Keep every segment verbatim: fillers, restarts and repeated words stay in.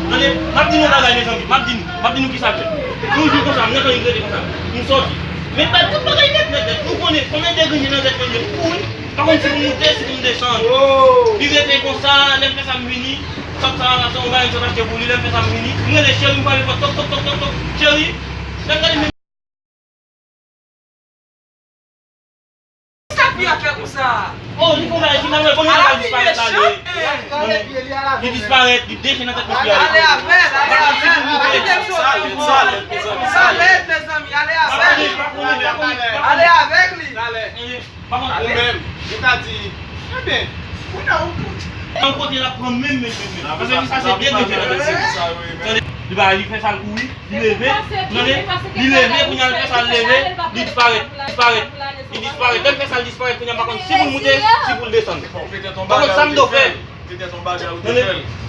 Tande, m ap di nou yon bagay, mezanmi, m ap di nou, m ap di nou kisa l fè. Yon jou konsa, m nan kay li rete konsa. M sòti. Men bay tout bagay nèt, nèt, nèt. Nou konnen konbyen degre nan tèt mwen ye, m kouri. M pa konn si pou m moute, si pou m desann. Li rete konsa, lè m fè sa, m vini. Sòt sa, sa se yon bagay m sot achte pou li, lè m fè sa, m vini. M rele cheri, m frape pòt, tok, tok, tok, tok, tok. Cheri, lè m gade, men Sa fi a fè konsa? Oh, li fè yon bagay ki mal, bon, li disparèt la, li. Li disparèt, li deje nan tèt mesye a. Ale avè l, ale avè l. Kite l soti. Sa lèd, mezanmi, ale avè l. Ale avèk li. Ou menm, ou ta di, ebyen, kounye a ou kout. Yon kote l ap pran menm, menm, menm, menm. Paske sa se de deje nan tèt mesye. Li ba, li fè sa, l kouri. Li leve, tande, li leve, kounye a l fè sa, l leve, li disparèt, disparèt, li disparèt. Lè l fè sa, l disparèt, kounye a m pa konn si pou l moute, si pou l desann. M pa konn sa m dwe fè. Tande,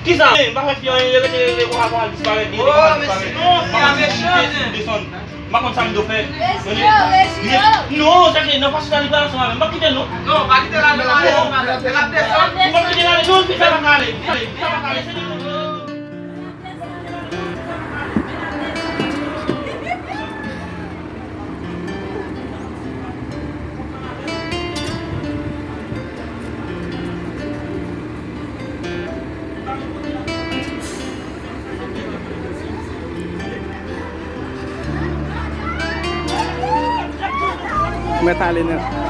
kisa? M pa fè fi anyen, li rete, rete konsa, konsa, l disparèt, li rete konsa, l disparèt. M pa konn si pou l moute, si pou l desann. M pa konn sa m dwe fè. Tande, li, non, sa ke nan fason sa li pale ansanm avè m, m p ap kite l, non. Non, pa kite l ale, non, ale, ale, ale, desann. M p ap kite l ale, non, fi sa pa ka ale, fi sa pa ka ale, se li. Mèt ale nan